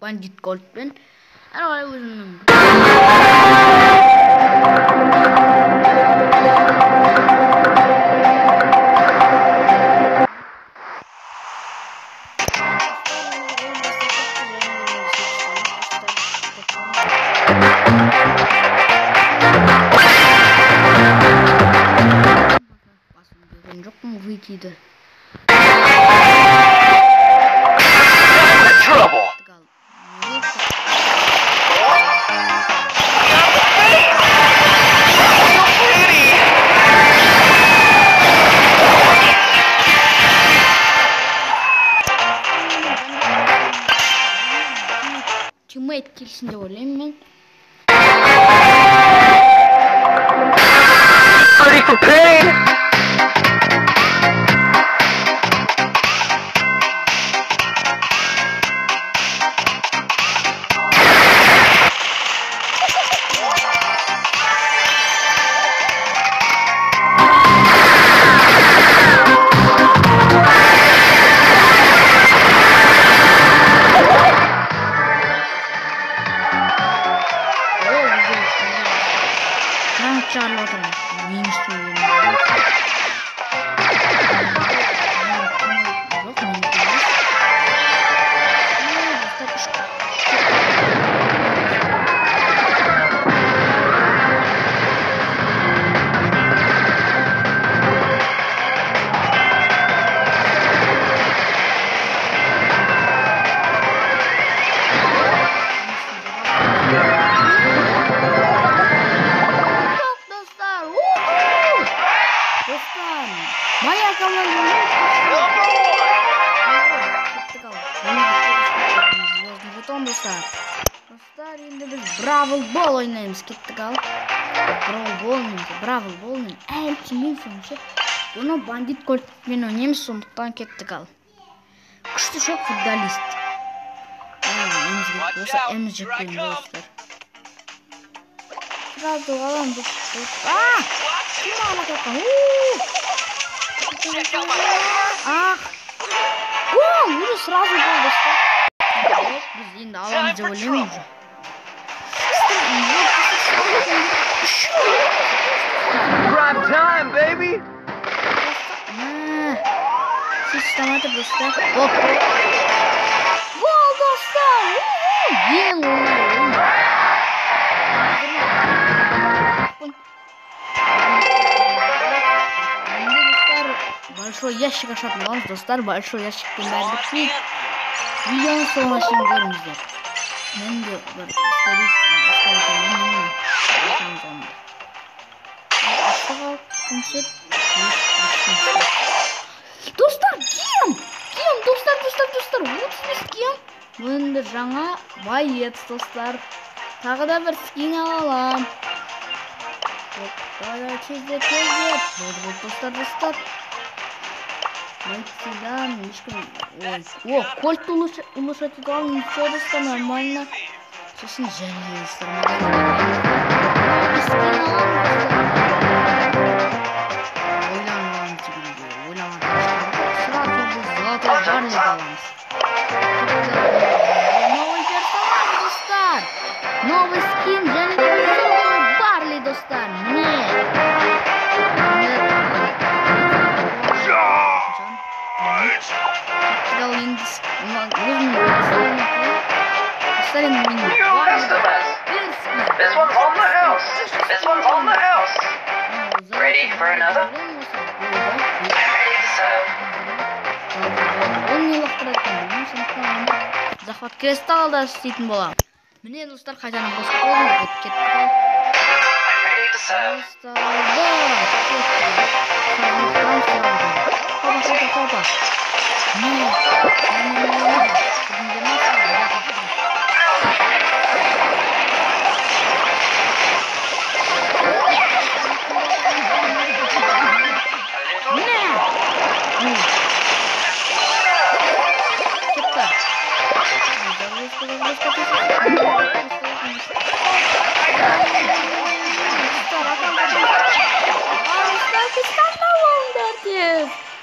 Бандит Кольтпен. Әрі қарай өзімнің жоқпын, выйти. Тиммейт келсін деп ойлаймын мен. Ready for pain. Жарылып отырмын. Менің үстіме жоқ, менікі емес. Достар, үш Моя команда. Звездный жетон, достар. Достар, енді біз Бравл Бол ойнаймыз. Кеттік ал. Бравл Бол немесе Бравл Бол мен әлі түсінбеймін сонша. Бұны Бандит Кольтпен ойнаймыз, сондықтан кеттік ал. Күшті шоқ футболист. Эміз керек болса, эміз жеп қойын, достар. Сразу аламын. Кім маған атқан? Ах! Гол! Уже сразу гол, достар. Біз енді аламыз деп ойлаймын уже. Prime time, baby! Систематы просто. Гол! Гол, достар! Ең оңай ойын. Большой ящик ашатын боламыз, достар. Большой ящиктен бәрі бітпейді. Видеоның соңына шейін көріңіздер. Мен де бір достар, гем! Гем, достар, достар, достар. 35 гем. Енді жаңа боец, достар. Тағы да бір скин ала аламын. Давай, тездет, тездет. Болды, достар, достар. Всегда ешкім. Ой, о, Кольт улучшать главное, все, достар, нормально. Сосын және, достар, ойланып дегенде, ойланып сразу біз золотой Барли аламыз. Новый персонаж, достар. Новый скин және золотой Барли, достар. Міне. New customers. This one's on the house. This one's on the house. Ready for another? I'm ready to serve. Захват кристалл да істейтін боламын. Міне, достар, қайтадан қосып қойдым. Вот, кеттік ал. I'm ready to serve. Хопа, хопа, хопа. Не,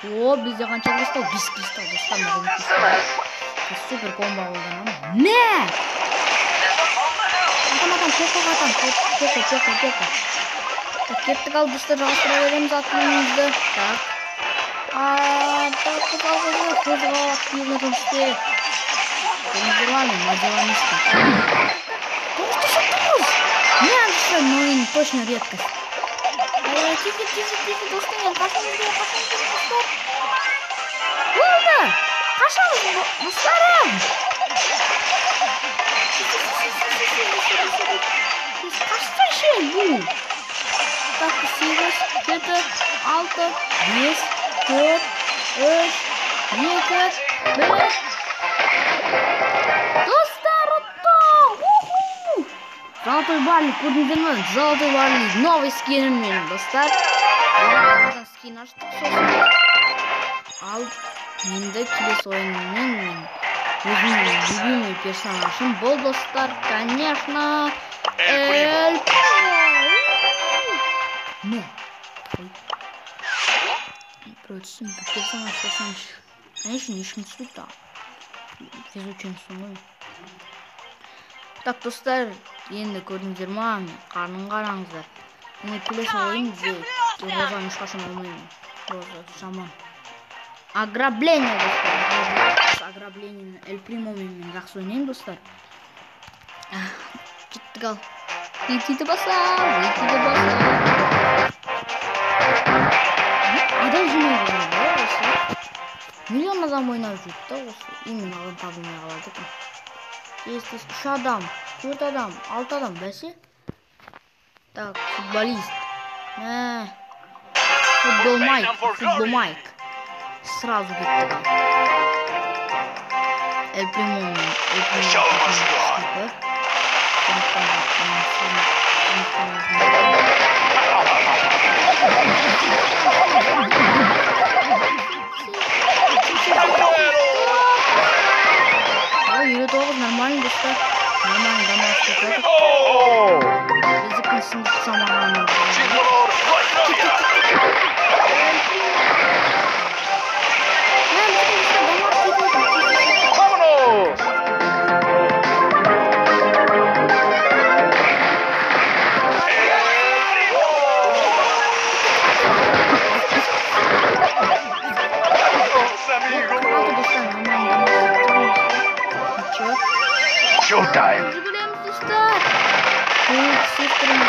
О, бізде қанша кристалл? 5 кристалл, достар, маған. Супер комбо қолданамын. Мә! Атам, атам, Поко атам, Поко, Поко, Поко. Так, кеттік ал, достар, жалғастыра береміз атылымызды. Так. Так, қозғал, қозғал, активно жұмыс істе. Көрдіңіздер ма, мен мазела емеспін. 999! Мә, достар, ну енді точно редкость. Тихо, тихо, тихо, достар, енді қашамыз керек, қашамыз керек, достар. Болды! Қашамыз, достарым! Қашсайшы, бұл! Так, 8, 7, 6, 5, 4, 3, 2, 1. Достар, ұттым! Уху! Золотой Барли, көрдіңіздер ме? Золотой Барли, новый скинім менің, достар. Скин аштық сосын. Ал, енді келесі ойынмен мен өзімнің любимый персонажым бұл, достар, конечно, Эль Примо. Мә. Біреу түссін, бір персонаж болсаң, конечно, ешкім түспейді да. Везучиймісің ғой. Так, достар, енді көрдіңіздер ма? Қарнын қараңыздар. Енді келесі ойын бізде Розаны ешқашан алмаймын. Роза жаман. Ограбление, достар. Ограбление Эль Примомен мен жақсы ойнаймын, достар. Кеттік ал. Выйти басам, выйти басам. Адам жинай жүрген ғой осы. Миллион адам ойнап жүрді да осы. Именно адам табылмай қалады екен. Тез, тез, 3 адам, 4 адам, 6 адам, бәсе. Так, футболист. Мә. Футбол Майк, футбол Майк. Сразу кеттік ал. Эль Примо, Эль Примо. Ой, 59 нормально, достар. Нормально, дамас кетеді. Біздікін сындырып тастамаған. Showtime. Жүгіреміз, достар. Сестрім.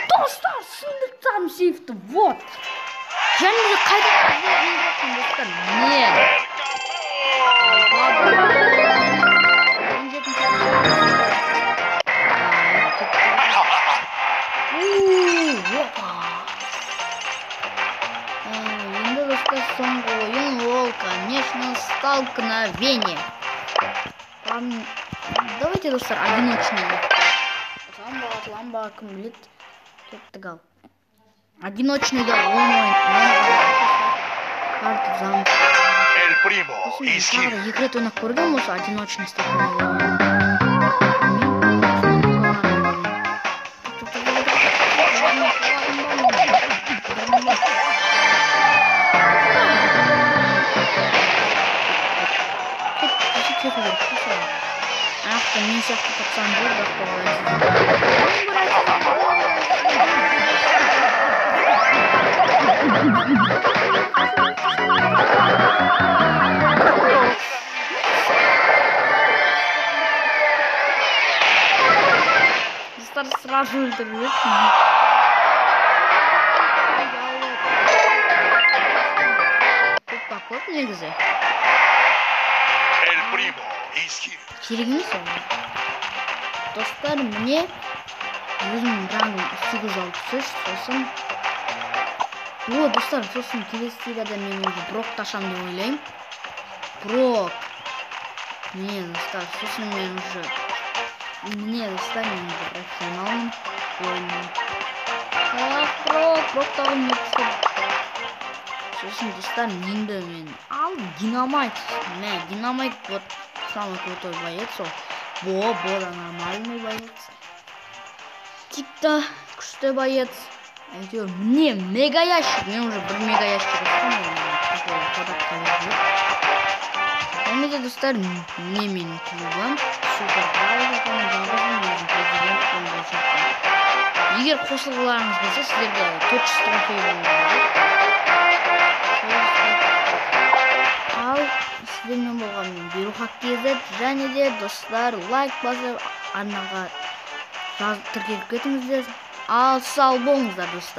Достар, сындырып тастадым сейфті. Вот. Және де қайда достар? Не. Енді, достар, соңғы ойын ол, конечно, столкновение. Давайте, достар, одиночный. Ламба, ламба, кім біледі. Кеттік ал. Одиночный да он ойын. Карта замок. Эль Примо, is here. Екі рет ойнап көргенмін осы одиночный столкновение. Ақ, мен сияқты пацан жүр, бірақ та олай. Достар, сразу өлтіріп жіберді. Көп па көп негізі. Эль Примо is here. Керек емес ол. Достар, міне өзімнің рангым 863, сосын о, достар, сосын келесі серияда мен уже Брокты ашамын деп ойлаймын. Брок. Міне, достар, сосын мен уже міне, достар, мен уже профессионалмын ойыннан. Так, Брок, Брокты алғым келіп. Сосын, достар, енді мен ал Динамайт. Мә, Динамайт вот самый крутой боец ол. Бо, Бо да нормальный боец. Тик та күшті боец. Әйтеуір, міне мега ящик. Мен уже бір мега ящик ұстым. Және де, достар, міне менің клубым. Супер Бравл жалғызбын, өзім президентпін болашақта. Егер қосылғыларыңыз келсе, сіздерге 400 трофей болады. Ал сіздермен болған мен Берухак KZ. Және де, достар, лайк басып, арнаға тіркеліп кетіңіздер. Ал сау болыңыздар, достар.